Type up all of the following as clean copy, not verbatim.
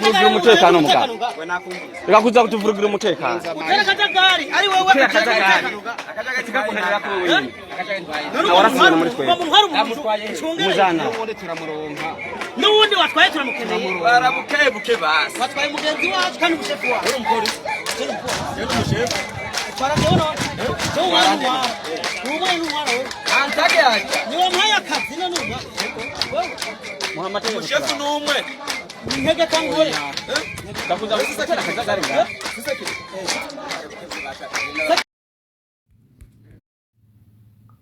kutuvurugira umutekano mugabo. Reka kuza kutuvurugira umutekano. Utera akajagari ari wowe. Utera akajagari. Tukaguherera ko wewe nyine. Warasize muri twebwe. Umuntu hari umuntu cungere. Mujana. N'uwundi watwaye turamukeneye. Barabukebuke basi. Watwaye mugenzi wacu kandi umushefu wacu. Uri umupolisi. Uri umushefu. Twara jewe none. Jewe umwana wawe. Ni umwana n'umwana wewe. Antage yaje. Niwe mpaye akazi none umwana. Wewe. Muhammad. Umushefu ni umwe. Intege kangure. Ndakuza gutera akajagari ngaha.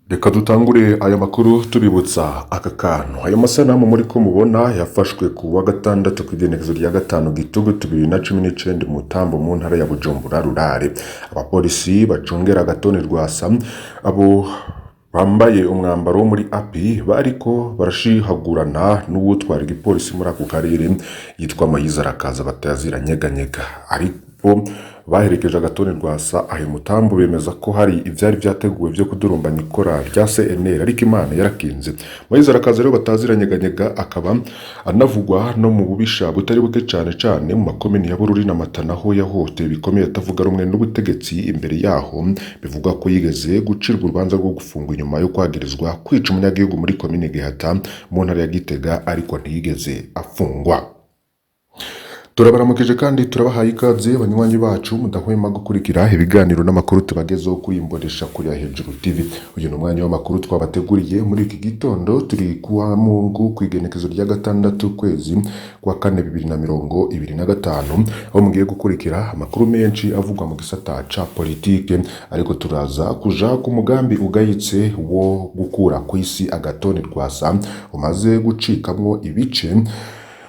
Reka dutangure aya makuru tubibutsa aka kantu. Ayo masanamu muri ko mubona yafashwe ku wa gatandatu ku igenekerezo rya 5 Gitugutu 2019 mu Tambo mu ntara ya Bujumbura Rurare. Abapolisi bacungera Agathon Rwasa, abo bambaye umwambaro wo muri API, bariko barashihagurana n'uwutwara igipolisi muri ako karere yitwa Moyize Arakaza batazira nyeganyega, ariko baherekeje Agathon Rwasa ayo Mutambo bemeza ko hari ivyari vyateguwe vyo kudurumbanya ikora rya CNL, ariko Imana yarakinze. Moyize Arakaza rero batazira nyeganyega akaba anavugwa no mu bubisha butari buke, cane cane mu makomini ya Bururi na Matana aho yahohotewe bikomeye atavuga rumwe n'ubutegetsi. Imbere yaho bivugwa ko yigeze gucirwa urubanza rwo gufungwa inyuma yo kwagirizwa kwica umunyagihugu muri komine Gihata mu ntara ya Gitega, ariko ntiyigeze afungwa. Turabaramukije kandi turabahaye ikaze banywanyi bacu mudahwema gukurikira ibiganiro n'amakuru tubagezeho kuri Imbonesha kuri ya Hejuru TV. Uyu ni umwanya w'amakuru twabateguriye muri iki gitondo. Turi kuwa Mungu ku igenekezo rya 6 kwezi kwa 4 2025, aho mugiye gukurikira amakuru menshi avugwa mu gisata ca politike, ariko turaza kuja ku mugambi ugayitse wo gukura ku isi Agathon Rwasa umaze gucikamwo ibice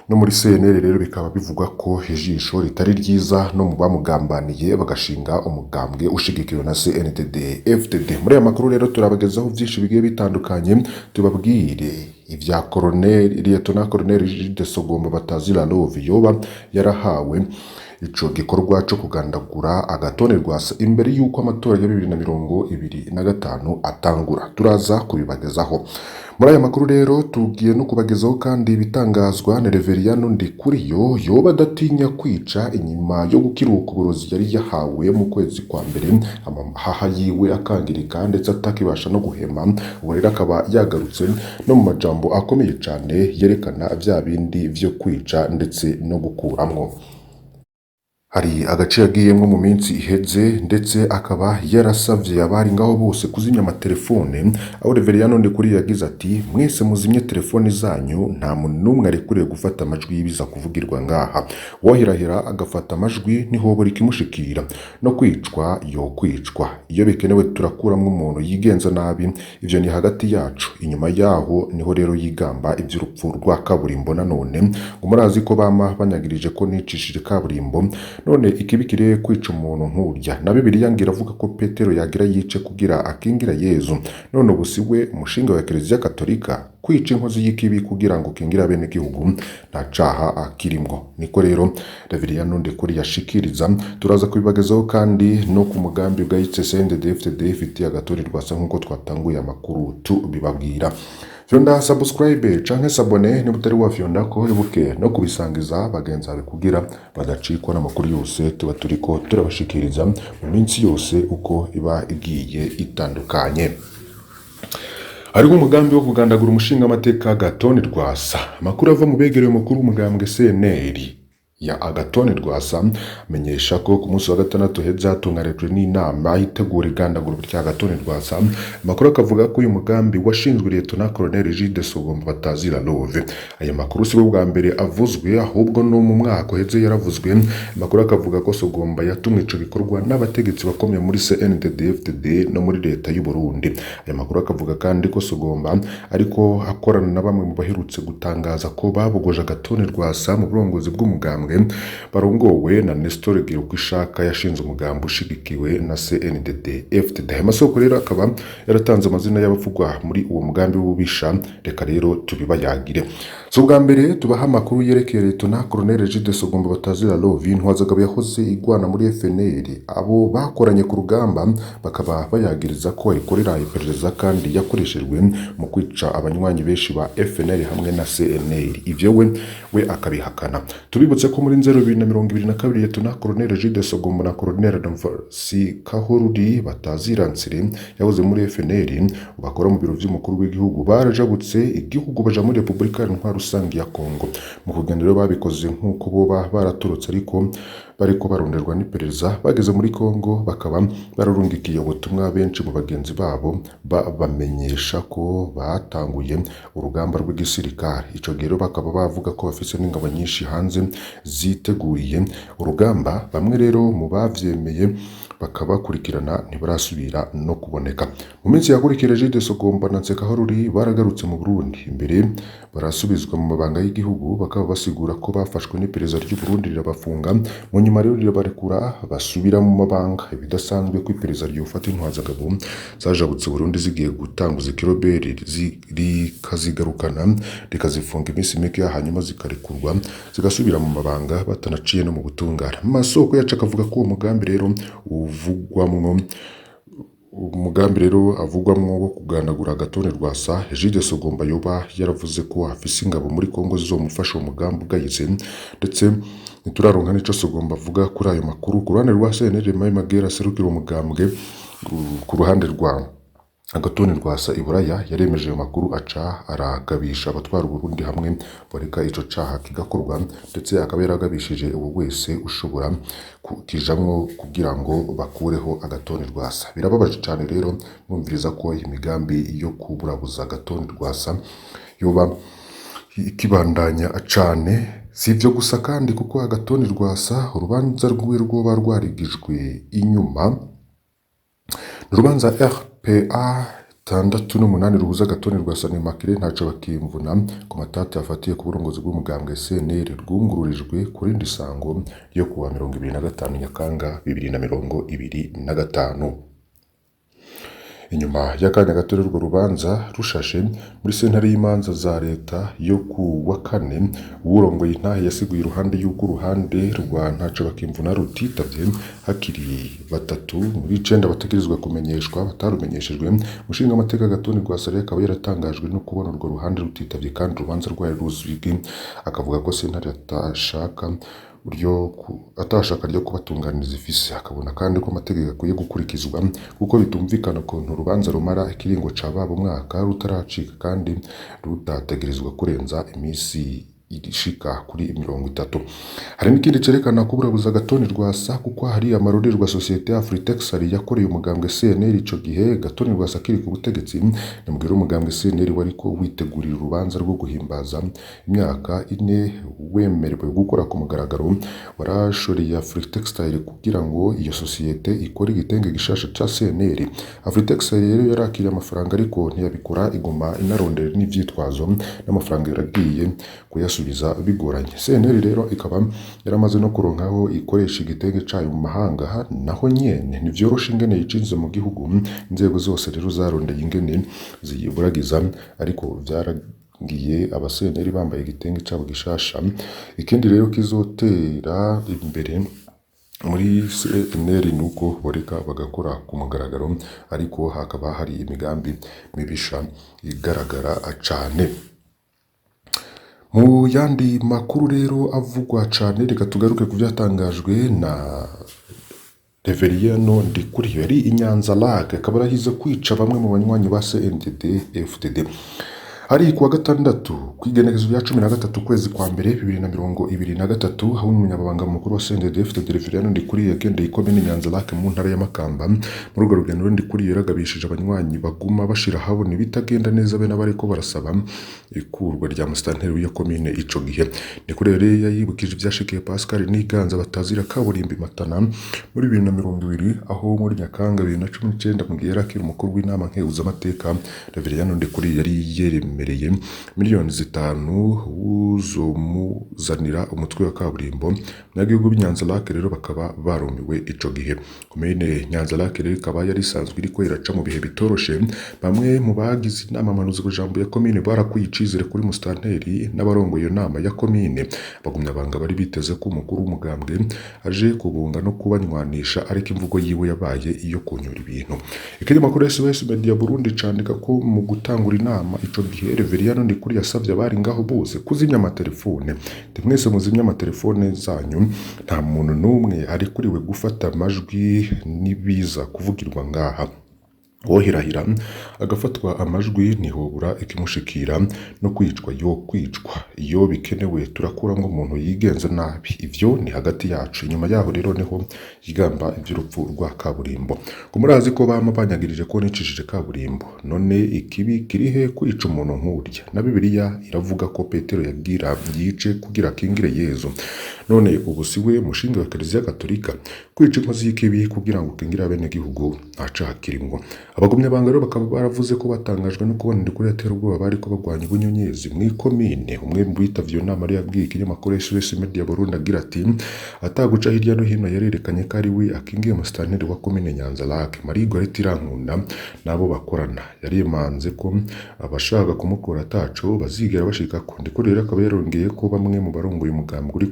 no muri CNL. Rero bikaba bivugwa ko ijisho ritari ryiza no mu bamugambaniye bagashinga umugambwe ushigikiwe na CNDD FDD. Muri aya makuru rero turabagezaho byinshi bigiye bitandukanye, tubabwire ibya Colonel Lieutenant Colonel Jules Sogomba batazira Love yoba yarahawe ico gikorwa co kugandagura Agathon Rwasa imbere y'uko amatora ya 2025 atangura. Turaza kubibagezaho muri aya makuru. Rero tugiye no kubagezaho kandi ibitangazwa na Reveriyano Ndikuriyo yoba adatinya kwica inyuma yo gukiruka uburozi yari yahawe mu kwezi kwa mbere, amahaha yiwe akangirika ndetse atakibasha no guhema. Ubu rero akaba yagarutse no mu majambo akomeye cane yerekana vya bindi vyo kwica ndetse no gukuramwo. Hari agace yagiyemwo mu minsi iheze, ndetse akaba yarasavye abari ngaho bose kuzimya amatelefone, aho Reveriyano Ndikuriyo yagize ati: "Mwese muzimye telefone zanyu, nta muntu n'umwe arekuriwe gufata amajwi y'ibiza kuvugirwa ngaha. Wohirahira agafata amajwi ntihobora ikimushikira, no kwicwa yokwicwa. Iyo bikenewe turakuramwo umuntu yigenza nabi, ivyo ni hagati yacu." Inyuma yaho niho rero yigamba ivy'urupfu rwa kaburimbo. Nanone ngo murazi ko bama banyagirije ko nicishije kaburimbo, none ikibi kireye kwica umuntu nkurya. Na Bibiliya ngira avuga ko Petero yagira yice kugira akingira Yezu, none ubu si we umushinga wa Kiliziya Katolika? Kwica inkozi y'ikibi kugira ngo ukingire abenegihugu nta caha akirimwo. Niko rero Reveriyano Ndikuri yashikiriza. Turaza kubibagezaho kandi no ku mugambi bwayitse CNDD-FDD ifitiye Agathon Rwasa, nk'uko twatanguye amakuru tubibabwira. Fyonda subscribe canke s'abonner niba utari wafyonda ko, ibuke no kubisangiza bagenzi bawe kugira badacikwa n'amakuru yose tuba turiko turabashikiriza mu minsi yose uko iba igiye itandukanye. Hariho umugambi wo kugandagura umushingamateka Agathon Rwasa. Amakuru ava mu begereye umukuru w'umugambwe CNL ya Agathon Rwasa amenyesha ko ku munsi wa gatandatu heza hatunganijwe n'inama itegura igandagurwa rya Agathon Rwasa. Amakuru akavuga ko uyu mugambi washinzwe Lieutenant Colonel Jules Sogomba batazira Love. Aya makuru si bwo bwa mbere avuzwe, ahubwo no mu mwaka uheze yaravuzwe. Amakuru akavuga ko Sogomba yatumwe ico gikorwa n'abategetsi bakomeye muri CNDD-FDD no muri leta y'u Burundi. Aya makuru akavuga kandi ko Sogomba ariko akorana na bamwe mu baherutse gutangaza ko babogoje Agathon Rwasa mu burongozi bw'umugambwe, barongowe na Nestor Girukwishaka yashinze umugambi ushigikiwe na CNDD FDD. Aya masoko rero akaba yaratanze amazina y'abavugwa muri uwo mugambi w'ububisha. Reka rero tubibayagire. Si ubwa mbere tubaha amakuru yerekeye Lieutenant Colonel Jules Sogomba batazira Love, Intwazagabo yahoze igwana muri FNL. Abo bakoranye ku rugamba bakaba bayagiriza ko ayikorera iperereza kandi yakoreshejwe mu kwica abanywanyi benshi ba FNL hamwe na CNL. Ivyo we akabihakana. Tubibutse ko ko muri Nzero 2022 Lieutenant Colonel Jude Sogombo na Colonel Adolphe Kahoruri bataziransire yahoze muri FNL bakora mu biro vy'umukuru w'igihugu barajabutse igihugu baja muri Repubulika Iharanira Rusange ya Kongo. Mu kugenda rero babikoze nk'uko boba baraturutse, ariko bariko baronderwa n'iperereza. Bageze muri Kongo bakaba bararungikiye ubutumwa benshi mu bagenzi babo babamenyesha ko batanguye urugamba rw'igisirikare. Ico gihe rero bakaba bavuga ko bafise n'ingabo nyinshi hanze ziteguriye urugamba. Bamwe rero mu bavyemeye bakabakurikirana ntibarasubira no kuboneka. Mu minsi yakurikira, Jude Sogomba na Nsekahoruri baragarutse mu Burundi, imbere barasubizwa mu mabanga y'igihugu, bakaba basigura ko bafashwe n'iperereza ry'u Burundi rirabafunga, mu nyuma rero rirabarekura basubira mu mabanga. Ibidasanzwe ko iperereza ryofata intwazagabo zajabutse Burundi zigiye gutanguza ikiroberi rikazigarukana rikazifunga iminsi mike, hanyuma zikarekurwa zigasubira mu mabanga batanaciye no mu butungane. Mu masoko yacu akavuga ko uwo mugambi rero uvugwamwo, umugambi rero avugwamwo wo kuganagura Agathon Rwasa, Egide Sogomba yoba yaravuze ko afise ingabo muri Kongo zizomufasha uwo mugambi ugayitse, ndetse ntituraronka n'ico Sogomba avuga kuri ayo makuru. Ku ruhande rwa CNL, Mayi Magera aserukira umugambwe ku ruhande rwa Agathon Rwasa i Buraya yaremeje ayo makuru, aca aragabisha abatwara Uburundi hamwe bareka ico caha kigakorwa, ndetse akaba yaragabishije uwo wese ushobora kukijamwo kugira ngo bakureho Agathon Rwasa. Birababaje cane rero mwumviriza ko imigambi yo kuburabuza Agathon Rwasa yoba ikibandanya cane. Si ivyo gusa kandi, kuko Agathon Rwasa urubanza rwiwe rwoba rwarigijwe inyuma. Urubanza RPA 68 ruhuza Agathon Rwasa na Immaculée Ntaco Bakimvuna ku matati afatiye ku burongozi bw'umugambwe CNL rwungururijwe ku rindi sango ryo kuwa 25 Nyakanga 2025. Inyuma y'akanya gato rero urwo rubanza rushashe muri sentare y'imanza za leta yo ku wa kane, uwurongoye intahe yasiguye iruhande y'uko uruhande rwa Ntaco Bakimvuna rutitavye, hakiri batatu muri icenda bategerezwa kumenyeshwa batarumenyeshejwe. Umushingamateka Agathon Rwasa rero akaba yaratangajwe no kubona urwo ruhande rutitavye kandi urubanza rwari ruzwi, akavuga ko sentare atashaka ryo atashaka ryo kubatunganiriza ifise, akabona kandi ko amategeko akwiye gukurikizwa kuko bitumvikana ukuntu urubanza rumara ikiringo ca baba umwaka rutaracika kandi rutategerezwa kurenza iminsi ishika kuri 30. Hari n'ikindi cerekana ko burabuza Agathon Rwasa, kuko hari amarorerwa sosiyete ya Afritex yakoreye umugambwe CNL ico gihe Agathon Rwasa akiri ku butegetsi. Nimubwira umugambwe CNL wariko witegurira urubanza rwo guhimbaza imyaka 4 wemerewe gukora ku mugaragaro, warashoreye Afritextile kugira ngo iyo sosiyete ikore igitenge gishasha ca CNL. Afritextile rero yarakiriye amafaranga ariko ntiyabikora, iguma inarondera n'ivyitwazo, n'amafaranga yaragiye kuyasubiza bigoranye. CNL rero ikaba yaramaze no kuronkaho ikoresha igitenge cayo mu mahanga, naho nyene ntivyoroshe ingene yicinjiza mu gihugu. Inzego zose rero zarondeye ingene ziyiburagiza, ariko vyaragiye abaseneri bambaye igitenge cabo gishasha. Ikindi rero kizotera imbere muri CNL nuko boreka bagakora ku mugaragaro, ariko hakaba hari imigambi mibisha igaragara cane. Mu yandi makuru rero avugwa cane, reka tugaruke ku vyatangajwe na Reveriyano Ndikuriyo yari i Nyanza Lac, akaba arahize kwica bamwe mu banywanyi ba CNDD FDD. Hari kuwa gatandatu kw'igenekerezo rya 13 ukwezi kwa mbere 2023, aho umunyamabanga mukuru wa CNDD FDD Reveriyano Ndikuriyo yagendeye ikomine Nyanza Lac mu ntara ya Makamba. Muri urwo rugendo Ndikuriyo yaragabishije abanywanyi baguma bashira habona ibitagenda neza be n'abariko barasaba ikurwa rya musitanteri w'iyo komine ico gihe. Ndikuriyo rero yayibukije ivyashikiye Pascal Niganza batazira kaburimbi Matana muri 2020, aho muri Nyakanga 2019 mu gihe yari akiri umukuru w'inama nkehuzamateka, Reveriyano Ndikuriyo yari yemereye miliyoni 5 wuzomuzanira umutwe wa kaburimbo. Abanyagihugu b'i Nyanza Lac rero bakaba barumiwe ico gihe. Komine Nyanza Lac rero ikaba yari isanzwe iriko iraca mu bihe bitoroshe. Bamwe mu bagize inama mpanuzwajambo ya komine barakuye icizere kuri musitanteri n'abarongoye iyo nama ya komine. Abagumyabanga bari biteze ko umukuru w'umugambwe aje kubunga no kubanywanisha, ariko imvugo yiwe yabaye iyo kunyura ibintu. Ikinyamakuru SOS Media Burundi candika ko mu gutangura inama ico gihe gihe Reveriyano Ndikuri yasavye abari ngaho bose kuzimya amatelefone. Ati mwese muzimye amatelefone zanyu, nta muntu n'umwe arekuriwe gufata amajwi n'ibiza kuvugirwa ngaha. Wohirahira agafatwa amajwi ntihobura ikimushikira no kwicwa yo kwicwa. Iyo bikenewe turakura ngo umuntu yigenza nabi, ivyo ni hagati yacu. Inyuma yaho rero niho yigamba ivy'urupfu rwa kaburimbo. Ngo murazi ko bama banyagirije ko nicishije kaburimbo, none ikibi kirihe kwica umuntu nkurya? Na Bibiliya iravuga ko Petero yagira yice kugira akingire Yezu. None ubu si we mushinga wa Kiliziya Gatolika? Kwica inkozi y'ikibi kugira ngo ukingire abenegihugu nta caha kirimwo. Abagumyabanga rero bakaba baravuze ko batangajwe no kubona Ndikuri atera ubwoba bariko bagwanya ubunyonyezi mw'ikomine. Umwe mu bitavye iyo nama yari yabwiye ikinyamakuru SOS Media Burundi agira ati ataguca hirya no hino yarerekanye ko ari we akingiye umusitanteri wa komine Nyanza-Lac Marie Goreti Irankunda n'abo bakorana. Yarimanze ko abashaka kumukura ataco bazigera bashikako. Ndikuri rero akaba yarongeye ko bamwe mu barongoye umugambwe uri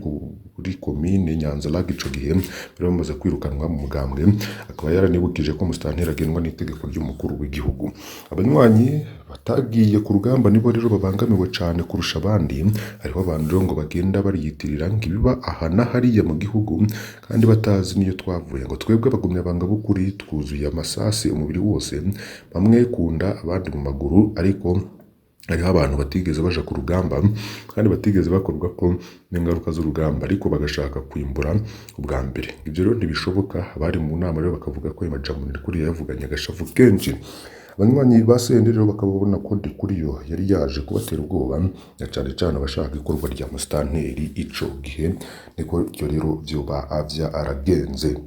kuri komine Nyanza-Lac ico gihe bari bamaze kwirukanwa mu mugambwe, akaba yaranibukije ko umusitanteri agenwa n'itegeko ry'umukuru w'igihugu. Abanywanyi batagiye ku rugamba nibo rero babangamiwe cane kurusha abandi. Hariho abantu rero ngo bagenda bariyitirira ngo ibiba aha na hariya mu gihugu kandi batazi n'iyo twavuye. Ngo twebwe abagumyabanga b'ukuri twuzuye amasasi umubiri wose, bamwe ku nda abandi mu maguru, ariko hariho abantu batigeze baja ku rugamba kandi batigeze bakorwa ko n'ingaruka z'urugamba, ariko bagashaka kwimbura ubwa mbere. Ibyo rero ntibishoboka. Abari mu nama rero bakavuga ko ayo majambo Ndikuri yayavuganye agashavu kenshi. Abanywanyi ba CNDD rero bakaba babona ko Ndikuriyo yari yaje kubatera ubwoba, na cane cane abashaka ikorwa rya musitanteri ico gihe. Niko ivyo rero vyoba vyaragenze.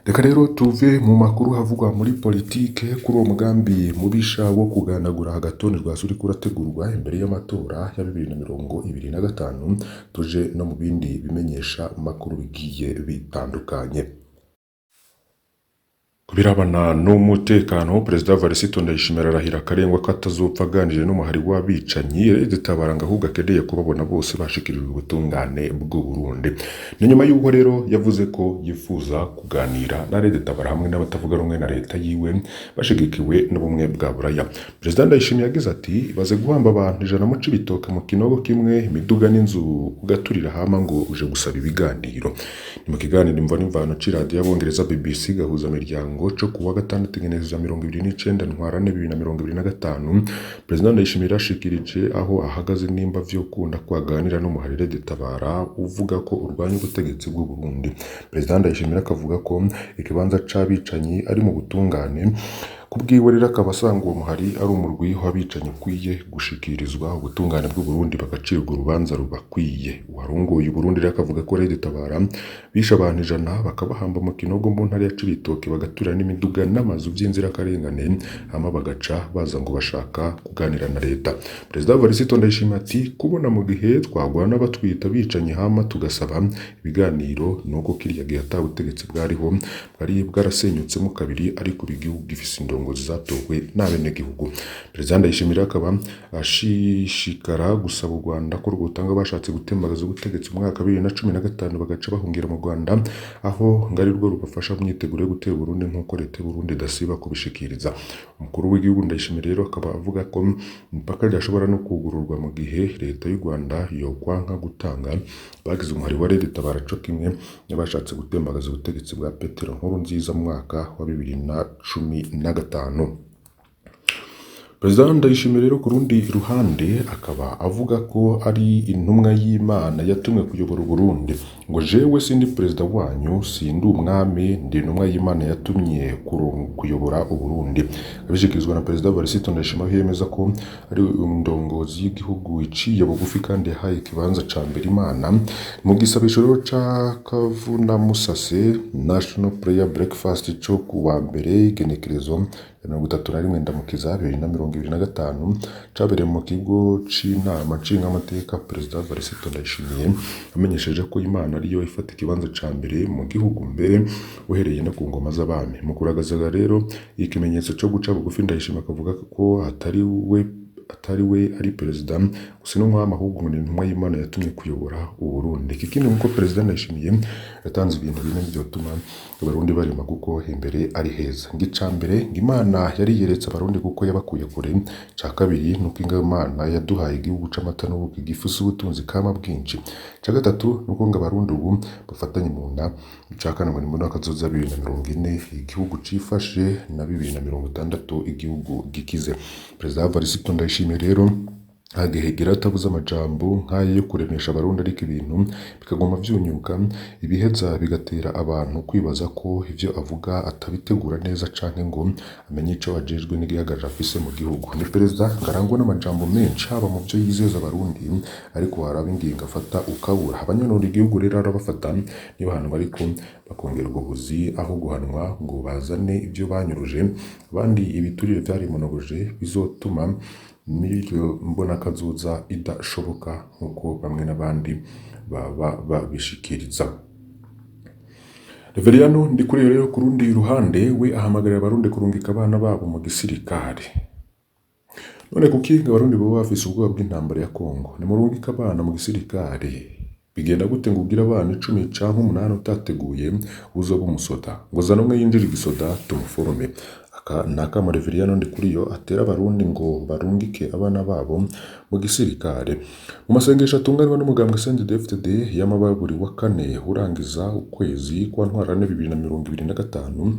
Reka rero tuve mu makuru havugwa muri politike kuri uwo mugambi mubisha wo kuganagura Agathon Rwasa uriko urategurwa imbere y'amatora ya 2025, tuje no mu bindi bimenyesha makuru bigiye bitandukanye. Ku birabana n'umutekano, Perezida Varisito Ndayishimiye ararahira akarengwa ko atazopfa aganiriye n'umuhari w'abicanyi Red Tabara, ahubwo akeneye kubabona bose bashikirijwe ubutungane bw'u Burundi. Ni nyuma y'uko rero yavuze ko yifuza kuganira na Red Tabara hamwe n'abatavuga rumwe na leta yiwe bashigikiwe n'ubumwe bwa Buraya. Perezida Ndayishimiye yagize ati baze guhamba abantu 100 mu Cibitoke mu kinogo kimwe, imiduga n'inzu ugaturira hama ngo uje gusaba ibiganiro. Ni mu kiganiro Imvo n'Imvano c'iradiyo y'Abongereza BBC gahuza miryango co kuwa gatandatu igenekerezo 29 Ntwarante 2025, Perezida Ndayishimiye yarashikirije aho ahagaze nimba vyokunda ko aganira n'umuhari Red Tabara uvuga ko urwanya ubutegetsi bw'u Burundi. Perezida Ndayishimiye akavuga ko ikibanza c'abicanyi ari mu butungane. Kubwiwe rero akaba asanga uwo muhari ari umurwi w'abicanyi ukwiye gushikirizwa ubutungane bw'u Burundi bagacirwa urubanza rubakwiye. Uwarongoye Uburundi rero akavuga ko Red Tabara bishe abantu 100 bakabahamba mu kinogo mu ntara ya Cibitoke, bagaturira n'imiduga n'amazu vy'inzirakarengane, hama bagaca baza ngo bashaka kuganira na leta. Perezida Varisito Ndayishimiye ati kubona mu gihe twagwana batwita abicanyi hama tugasaba ibiganiro, nuko kiriya gihe ata butegetsi bwariho, bwari bwarasenyutsemo kabiri, ariko igihugu gifise indongozi zatowe n'abenegihugu. Perezida Ndayishimiye akaba ashishikara gusaba u Rwanda ko rwotanga abashatse gutembagaza ubutegetsi mu mwaka wa 2015 bagaca bahungira mu Rwanda, aho ngo ari rwo rubafasha mu myiteguro yo gutera Uburundi nk'uko leta y'u Burundi idasiba kubishikiriza. Umukuru w'igihugu Ndayishimiye rero akaba avuga ko imipaka idashobora no kugururwa mu gihe leta y'u Rwanda yokwanka gutanga bagize umuhari wa Red Tabara co kimwe n'abashatse gutembagaza ubutegetsi bwa Petero Nkurunziza mu mwaka wa 2015. Perezida Ndayishimiye rero ku rundi ruhande akaba avuga ko ari intumwa y'Imana yatumwe kuyobora Uburundi. Ngo jewe sindi perezida wanyu, sindi umwami, ndi intumwa y'Imana yatumye kuyobora Uburundi. Abishikirizwa na Perezida Varisito Ndayishimiye aho yemeza ko ari indongozi y'igihugu iciye bugufi kandi yahaye ikibanza ca mbere Imana. Mu gisabisho rero ca Kavunamusase National Prayer Breakfast co kuwa mbere igenekerezo ya 31 Ndamukiza 2025 cabereye mu kigo c'inama nshingamateka, Perezida Varisito Ndayishimiye amenyesheje ko Imana ariyo ifata ikibanza ca mbere mu gihugu mbere uhereye no ku ngoma z'abami. Mu kuragazaga rero ikimenyetso co guca bugufi, Ndayishimiye akavuga ko atari we atari we ari perezida gusa n'umwami, ahubwo ngo ni intumwa y'Imana yatumye kuyobora Uburundi. Ikindi nuko perezida Ndayishimiye yatanze ibintu bine vyotuma abarundi barema kuko imbere ari heza. Ngo ica mbere, ngo Imana yariyeretse abarundi kuko yabakuye kure. Ica kabiri nuko Imana yaduhaye igihugu c'amata n'ubuki gifise ubutunzi kama bwinshi. Ica gatatu nuko ngo abarundi ubu bafatanye mu nda. Ica kane ngo ni muri kazoza 2040 igihugu cifashe na 2060 igihugu gikize. Perezida Evariste Ndayishimiye rero agehegera atabuze amajambo nk'ayo yo kuremesha abarundi, ariko ibintu bikaguma vyunyuka, ibiheza bigatera abantu kwibaza ko ivyo avuga atabitegura neza canke ngo amenye ico ajejwe n'igihagararo afise mu gihugu. Ni perezida ngarangwa n'amajambo menshi haba mu vyo yizeza abarundi, ariko haraba ingingo afata ukabura. Abanyonora igihugu rero arabafata nibahanwa, ariko bakongerwa ubuzi aho guhanwa ngo bazane ivyo banyuruje. Abandi ibiturire vyarimonogoje bizotuma n'iryo mbonakazoza idashoboka nk'uko bamwe n'abandi baba babishikiriza. Reveriyano Ndikuriyo rero ku rundi ruhande we ahamagarira abarundi kurungika abana babo mu gisirikare. None kuki ngo abarundi boba bafise ubwoba bw'intambara ya Kongo? Nimurungike abana mu gisirikare. Bigenda gute ngo ugire abana 10 canke 8 utateguye uzoba umusoda? Ngo zana umwe yinjire igisoda tumuforome. Aka ni akamo Reveriyano Ndikuriyo atera abarundi ngo barungike abana babo mu gisirikare. Mu masengesho atunganwa n'umugambwe CNDD-FDD y'amaba buri wa kane urangiza ukwezi kwa Ntwarante 2025,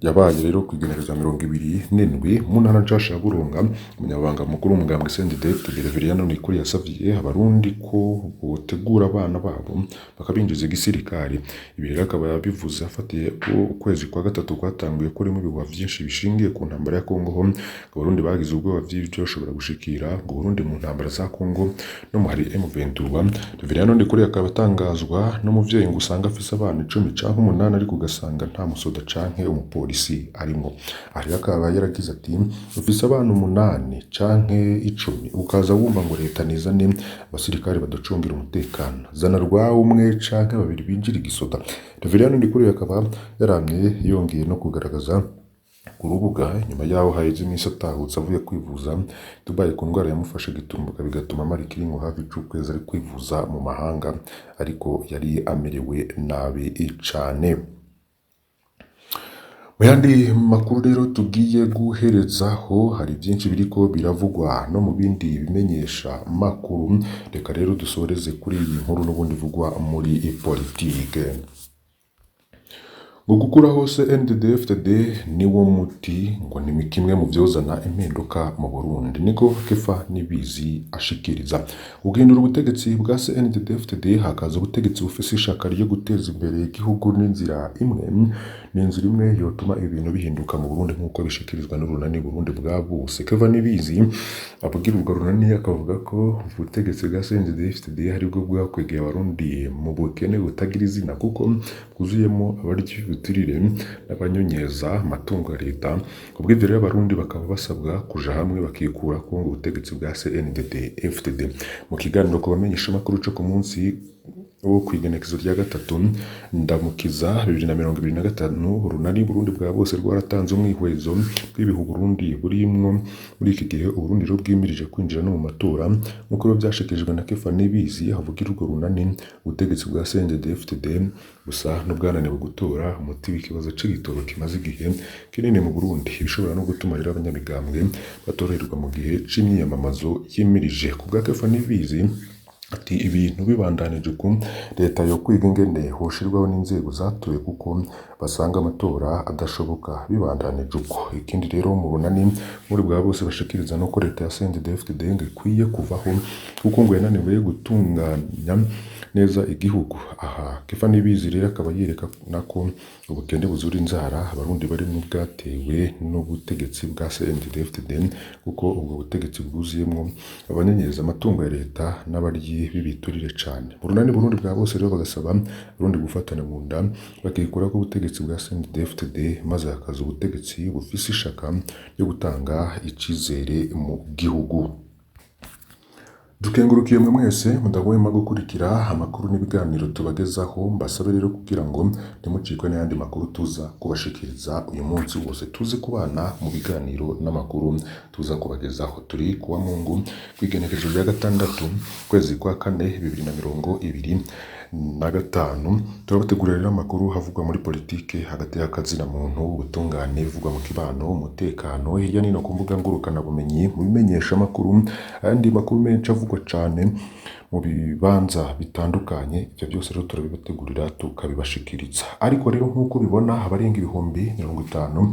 yabaye rero kw'igenekerezo 27 mu ntara nshasha ya Burunga, umunyamabanga mukuru w'umugambwe CNDD-FDD Reveriyano Ndikuriyo yasavye abarundi ko botegura abana babo bakabinjiza igisirikare. Ibi rero akaba yabivuze afatiye ko ukwezi kwa gatatu kwatanguye kurimo ibihuha vyinshi bishingiye ku ntambara ya Kongo, ho abarundi bagize ubwoba vy'ivyo gushikira ngo Burundi mu ntambara za Kongo no mu hari M23. Reveriyano Ndikuriyo akaba atangazwa n'umuvyeyi ngo usanga afise abana 10 canke 8, ariko ugasanga nta musoda canke umupolisi arimwo. Aha rero akaba yaragize ati: ufise abana 8 canke 10 ukaza wumva ngo leta nizane abasirikare baducungira umutekano, zana rwawe umwe canke babiri binjira igisoda. Reveriyano Ndikuriyo akaba yaramye yongeye no kugaragaza ku rubuga nyuma yaho haheze iminsi atahutse avuye kwivuza Dubai ku ndwara yamufashe gitumbuka, bigatuma amara ikiringo hafi c'ukwezi ari kwivuza mu mahanga, ariko yari amerewe nabi cane. Mu yandi makuru rero tugiye guherezaho, hari byinshi biriko biravugwa no mu bindi bimenyesha makuru. Reka rero dusoreze kuri iyi nkuru n'ubundi ivugwa muri politike. Ngo gukuraho CNDD-FDD niwo muti, ngo ni kimwe mu vyozana impinduka mu Burundi, niko Kefa Nibizi ashikiriza. Guhindura ubutegetsi bwa CNDD-FDD hakaza ubutegetsi bufise ishaka ryo guteza imbere igihugu n'inzira imwe, ni inzira imwe yotuma ibintu bihinduka mu Burundi nk'uko bishikirizwa n'urunani Burundi bwa bose. Kefa Nibizi abwira urwo runani akavuga ko ubutegetsi bwa CNDD-FDD aribwo bwakwegeye abarundi mu bukene butagira izina, kuko bwuzuyemo abarya ibiturire n'abanyonyeza amatungo ya leta. Kubw'ivyo rero abarundi bakaba basabwa kuja hamwe bakikura ko ngo ubutegetsi bwa CNDD-FDD. Mu kiganiro ku bamenyeshamakuru co ku munsi wo kw'igenekerezo rya 3 Ndamukiza 2025, urunani Burundi bwa bose rwaratanze umwihwezo bw'ibihu Burundi burimwo muri iki gihe. Uburundi rero bwimirije kwinjira no mu matora nk'uko rero vyashikirijwe na Kefa Nibizi avugira urwo runani. Ubutegetsi bwa CNDD-FDD busa n'ubwananiwe gutora umuti w'ikibazo c'igitoro kimaze igihe kinini mu Burundi, ibishobora no gutuma rero abanyamigambwe batoroherwa mu gihe c'imyiyamamazo yimirije. Ku bwa Kefa Nibizi ati ibintu bibandanije uku, leta yo kwiga ingene hoshirwaho n'inzego zatoye kuko basanga amatora adashoboka bibandanije uko. Ikindi rero mu runani muri bwa bose bashikiriza nuko leta ya CNDD-FDD ngo ikwiye kuvaho kuko ngo yananiwe gutunganya neza igihugu. Aha Kefa Nibizi rero akaba yerekana ko ubukene buzura inzara abarundi barimwo bwatewe n'ubutegetsi bwa CNDD-FDD, kuko ubwo butegetsi bwuzuyemwo abanyenyeza amatungo ya leta n'abaryi b'ibiturire cane. Mu runani Burundi bwa bose rero bagasaba abarundi gufatana mu nda bakikura ko ubutegetsi bwa CNDD-FDD, maze hakaza ubutegetsi bufise ishaka ryo gutanga icizere mu gihugu. Dukengurukiye mwe mwese mudahwema gukurikira amakuru n'ibiganiro tubagezaho, mbasabe rero kugira ngo ntimucikwe n'ayandi makuru tuza kubashikiriza uyu munsi wose, tuze kubana mu biganiro n'amakuru tuza kubagezaho. Turi kuwa Mungu kw'igenekerezo rya 6 ukwezi kwa 4 2025, turabategurira rero amakuru havugwa muri politike, hagati y'akazina muntu, ubutungane, bivugwa mu kibano, umutekano, hirya no hino ku mbuga ngurukanabumenyi, mu bimenyeshamakuru, ayandi makuru menshi avugwa cane mu bibanza bitandukanye. Ivyo byose rero turabibategurira tukabibashikiriza. Ariko rero nk'uko ubibona abarenga 50,000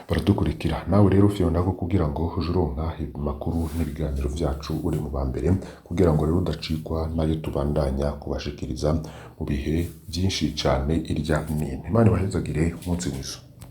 baradukurikira. Nawe rero fyondako kugira ngo uje uronka amakuru n'ibiganiro vyacu uri mu ba mbere, kugira ngo rero udacikwa nayo tubandanya kubashikiriza mu bihe vyinshi cane irya nino. Imana ibahezagire, umunsi mwiza.